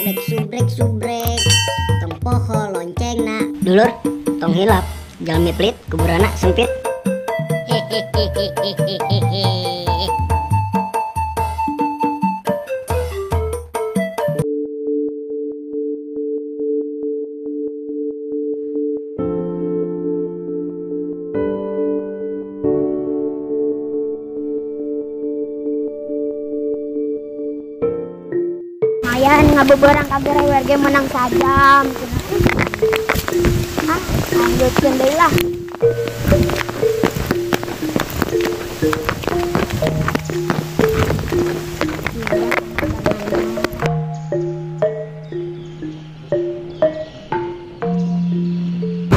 Subrek subrek subrek, tong poho loncengna. Dulur, tong hilap, jalmi pelit, kuburana sempit. Hehehehehehe. Lumayan ngabuburan kabeh warga menang sajam. Ah, lanjutkeun deui lah.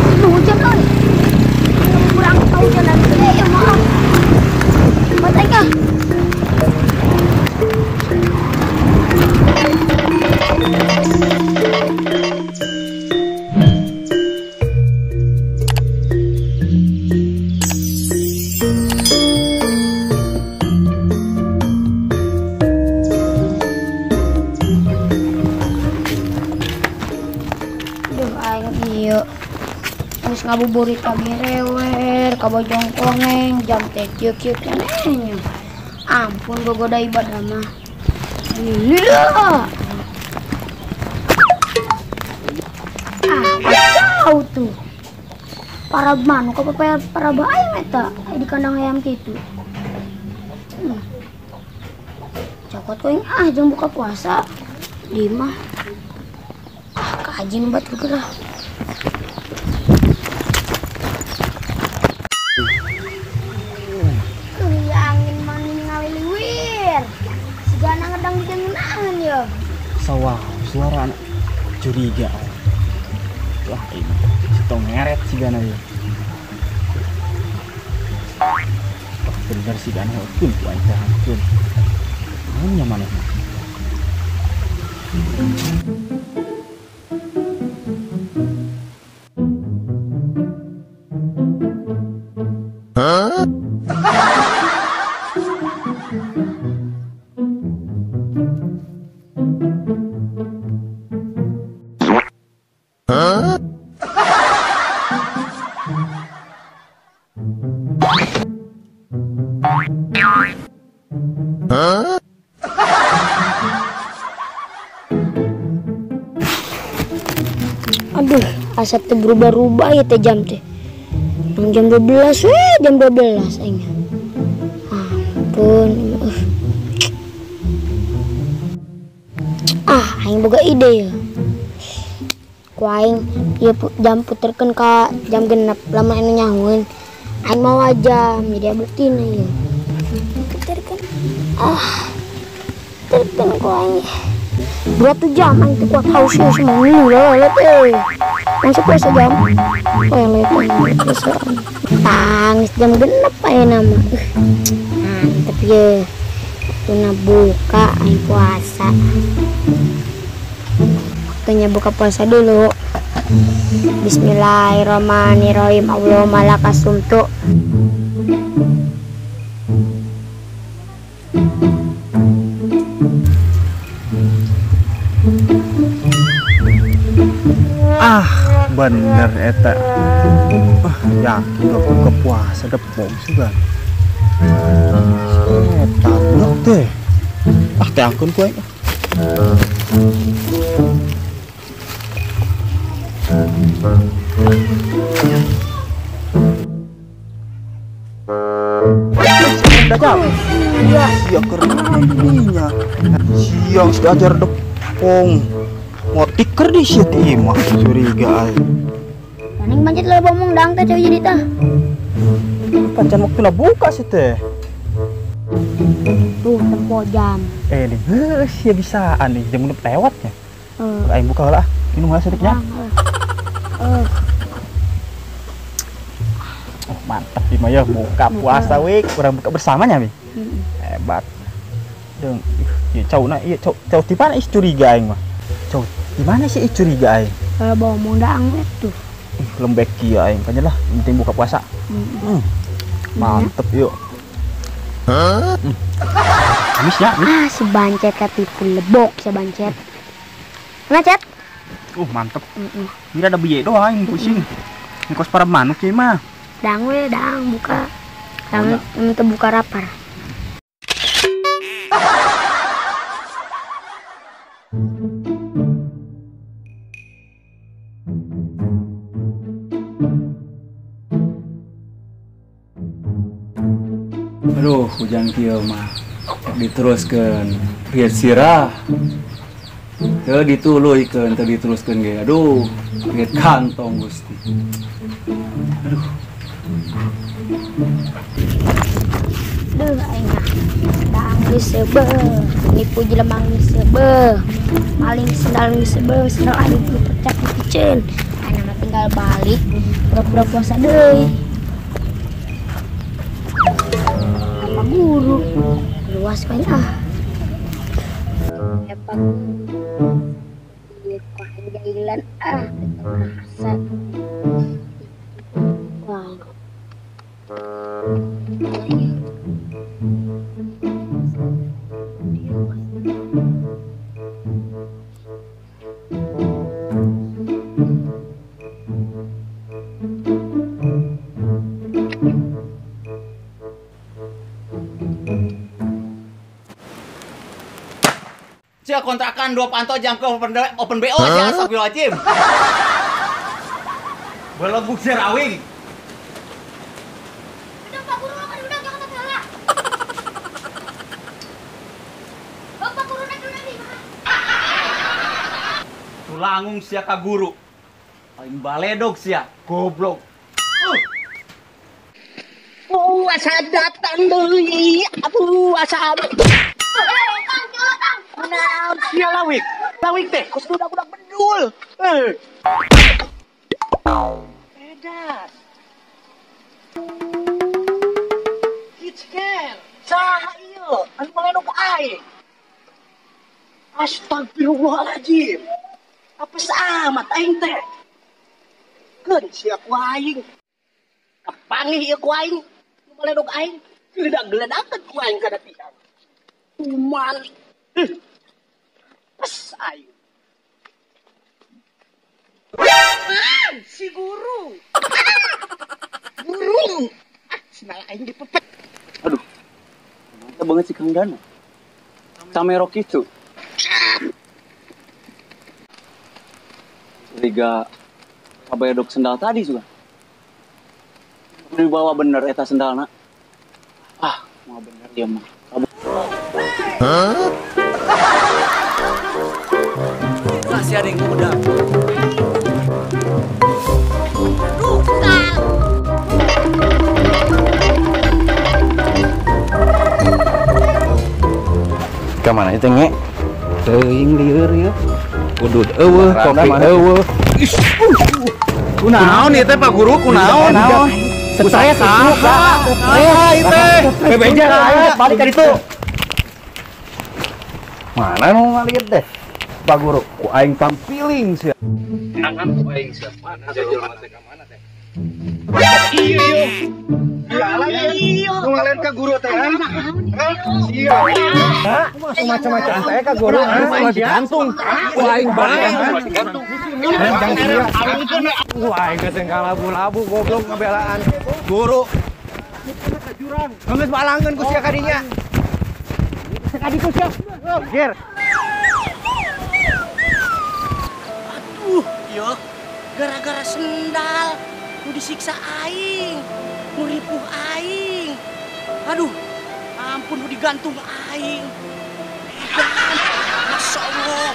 Aduh, hujan euy. Ngabuburan ka hujan lagi. Ya maaf. Bat aing ah. Ngabuburit kagerewer, kabojong koneng, jam teh kieu-kieu keneh. Ampun gogoda ibadah mah. Lila. Ah, kacau tuh. Para manuk apa para bae eta di kandang ayam kitu. Cokot koing ah jam buka puasa. Di mah. Ah, kajin batur gerah. Sawah suara anak curiga. Wah ini si tong ngeret si gana ya. Wah bener si gana pun ku aing teh. Naon nya manehna? Hah? Huh? Aduh, asa teu berubah-ubah ya teh jam teh. Yang jam 12, jam 12 aing. Ampun. Ah, aing boga ide ya. Ku aing ieu jam puterkeun ka jam 6 lamun anu nyahoeun. Aing mawa jam, jadi buktina ieu. Puterkeun. Ah, puterkeun ku aing. 2 jam aing teu kuat haus semua lelet euy. Masuk puasa jam. Lelet puasa. Tangis jam 6 ayeuna mah. Mantep ye. Waktuna buka aing puasa. Waktunya buka puasa dulu. Bismillahirrahmanirrahim. Allahumma lakasumtu. Ah, bener eta. Ah, yakin gak buka puasa depong sugan. Eta blok teh. Ah, teh angkun ku aing. Ya, sia kerninya. Siang sudah ajar depong. Ngotik ker di sia teh mah curiga aing. Paning pancet lo bomong dang teh cewek jadi tah. Pancen waktuna buka sih teh. Tuh tempo jam. Nih geus sia bisaan nih jam 6 lewat nya. Aing buka heula ah. Minum heula sedikitnya. Oh, mantap Bima ya buka puasa wik, urang buka bersamanya mi. Hebat. Deung, ieu cauna ieu cau cau ti mana ih curiga aing mah. Cau di mana sih ih curiga aing? Kalau bawa mondang tuh. Lembek kieu aing kanya lah, penting buka puasa. Mantep yuk. Amis ya. Ah, si bancet katipu lebok si bancet. Nah, Cet. Mantep. Ini ada biye doang aing pusing. Ini kos para manuk ieu mah. Dang we, dang buka. Dang teu buka rapar. Aduh, hujan kieu mah diteruskeun riet sirah. Teu dituluykeun, teu diteruskeun ge. Aduh, riet kantong Gusti. Aduh. Duh, aing mah dang geus seubeuh, nipu jelema geus seubeuh. Maling sendal geus seubeuh, sendal aing pecah piceun. Aing mah tinggal balik, pura-pura puasa deui. Apa guru? Luas kan ah. Apa guru? Ieu kok jailan ah, rasa. Wah. Cia kontrakan 2 panto jangkau open BO aja astagfirullahaladzim. Belum bukser awing. Udah Pak Guru kan udah jangan salah. Bapak Guru kan udah nih. Tulangung sia ka guru. Paling baledog sia, goblok. Puasa datang deui, puasa. Kunaon sia lawik? Lawik teh kos budak-budak bedul. Edas. Kitchen. Saha ieu anu maledog aing? Astagfirullahaladzim. Apes amat aing teh. Keun sia ku aing. Kapanggih ieu ku aing. Nu maledog aing. Geledak-geledakeun ku aing kana tiang. Kuman. Pas aing. Si guru. Guru. Ah, senal aing dipepet. Aduh. Mantap banget si Kang Dana. Camerok itu. Curiga kabayadok sendal tadi juga. Dibawa bener eta sendalna. Ah, mau bener dia mah. Hah? Masih ada yang muda. Kemana itu nge? Teuing lieur ya. Udud eueuh, kopi eueuh. Kunaon ieu teh Pak Guru, kunaon? Saya saha? Saha ieu teh? Bebeja balik ka ditu. Mana mau ngalieur teh? Pak Guru, ku aing tampiling sia. Jangan ku aing sia. Mana jelema teh ka mana teh? Iya iya. Iya. Nu ngalieur ka guru teh. Sia. Macam-macam teh ka guru, digantung. Ku aing bae. Digantung. Ku aing geus ngalabu-labu goblok ngabelaan guru. Jurang. Geus balangeun ku sia ka dinya. Ka ditu sia. Ger. Aduh, yo, gara-gara sendal, nu disiksa aing, nu ripuh aing. Aduh, ampun nu digantung aing. Edan, Masya Allah,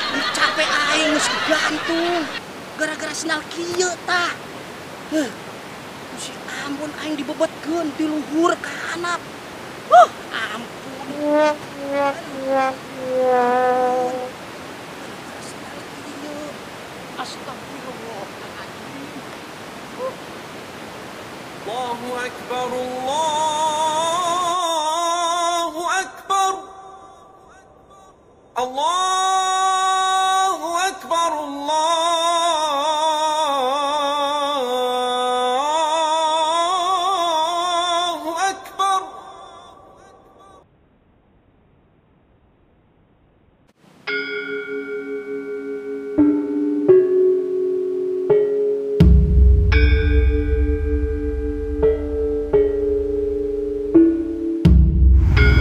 nu capek aing geus digantung. Gara-gara sendal kieu tah. Heuh, si ampun aing dibebetkeun ti luhur ka handap. Ampun. Astagfirullahaladzim. Allahu Akbar, Allahu Akbar, Allahu Akbar, Allahu Akbar.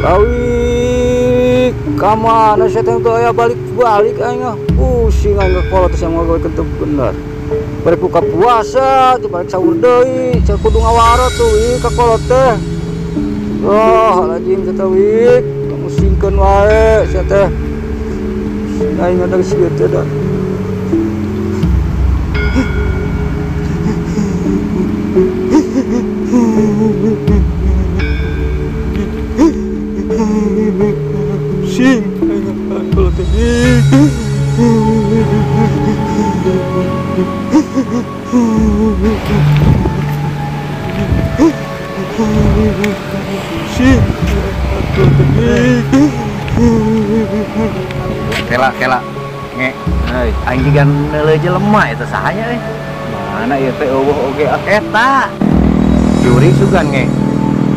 Lawik ka mana sia teh teu aya balik-balik aing ah. Pusing aing ka kolot teh ngagawekeun teu bener. Balik buka puasa, teu balik sahur deui, sia kudu ngawaro tuh wik ka kolot teh. Oh, lajim sia teh wik, musingkeun wae sia teh. Aing ada sia teh da. Pusing aing ka kolot teh. Kela kela nge aing jiga neuleuh jelema eta sahanya euy. Mana ieu teh eueuh oge ah. Eta jurig sugan nge.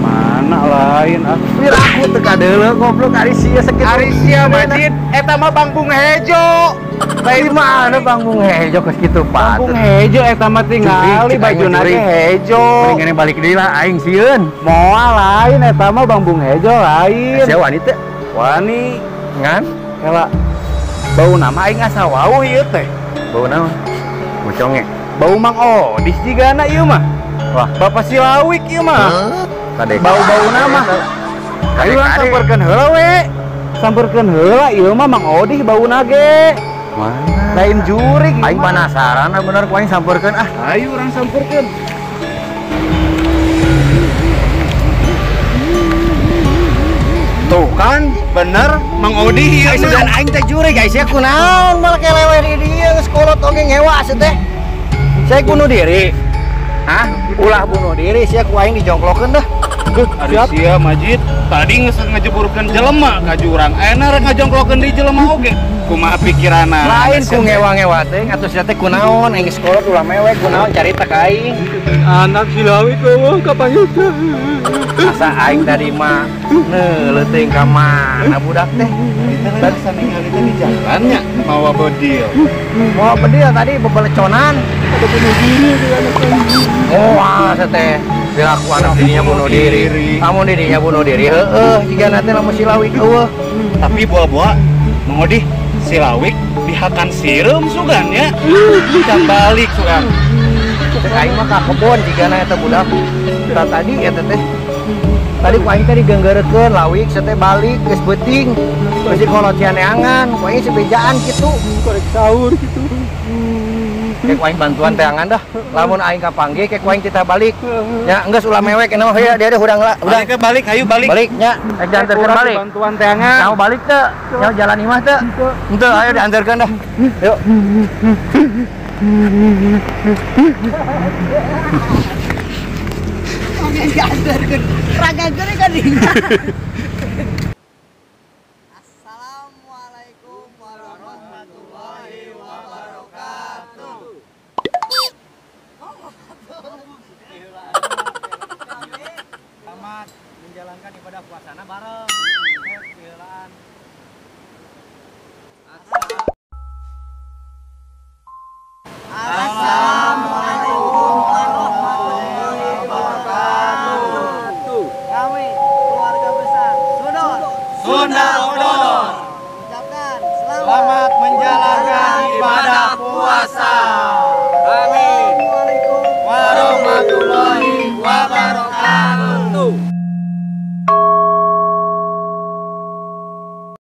Mana lain ah. Piraku teu kadeuleuh goblok ari sia sakitu. Ari sia Majid eta mah Bangkung Hejo. Di mana Bangkung Hejo geus kitu patut. Bangkung Hejo eta mah tingali bajuna ge hejo. Mending balik deui lah aing sieun. Moal lain eta mah Bangkung Hejo lain. Sia wani teh? Wani ngan kela bau nama aing asa wauh ieu teh. Bau naon? Muconge. Bau Mang Odis jigana ieu mah. Wah, Bapak si Lawik ieu mah. Bau-bau nama. Ayo samperkeun heula we. Samperkeun heula ieu mah Mang Odih bauna ge. Mana? Lain jurig. Aing penasaran bener ku aing samperkeun ah. Ayo urang samperkeun. Tuh kan, bener Mang Odih ieu mah. Aing teh jurig guys ya kunaon malah kelewe di dieu geus kolot oge ngewa asuh teh. Saya bunuh diri. Hah? Ulah bunuh diri sia ku aing dijongklokeun dah. Ari sia Majid tadi geus ngejeburkeun jelema ka jurang. Ayeuna rek ngajongklokeun deui jelema oge. Kumaha pikiranna? Lain ku ngewa-ngewa teh atuh sia teh kunaon aing geus kolot ulah mewek kunaon carita ka aing. Anak si Lawik eueuh kapanggih teh. Asa aing tadi mah neuleuh teuing ka mana budak teh. Asa ningali teh di jalan nya mawa bedil. Mawa bedil tadi bebeleconan. Ada bunuh diri anak aing. Moal sia teh. Piraku anak dirinya bunuh diri. Kamu dirinya bunuh diri. Heeh, jigana teh lamun si Lawik eueuh. Tapi buah-buah Mang Odih si Lawik dihakan sireum sugan nya. Can balik sugan. Cek aing mah ka kebon jigana eta budak. Tah tadi eta teh. Tadi ku aing teh digenggeurekeun Lawik sia teh balik geus beuting. Geus dikolot neangan, ku aing sebejaan kitu. Korek sahur kitu. Kek ku aing bantuan teangan dah. Lamun aing kapanggih kek ku aing kita balik. Nya geus ulah mewek cenah mah dia deh hudang lah. Udah ke balik, ayo balik. Balik nya, rek diantarkeun balik. Bantuan teangan. Mau balik teu? Nya jalan imah teu? Henteu, ayo diantarkeun dah. Yuk. Oke, diantarkeun. Raga geuring kan dinya. Assalamualaikum warahmatullahi wabarakatuh. Selamat menjalankan ibadah puasana bareng. Assalamualaikum warahmatullahi wabarakatuh. Kami keluarga besar Sunda Dodon ucapkan selamat menjalankan ibadah puasa. Amin. Assalamualaikum warahmatullahi wabarakatuh.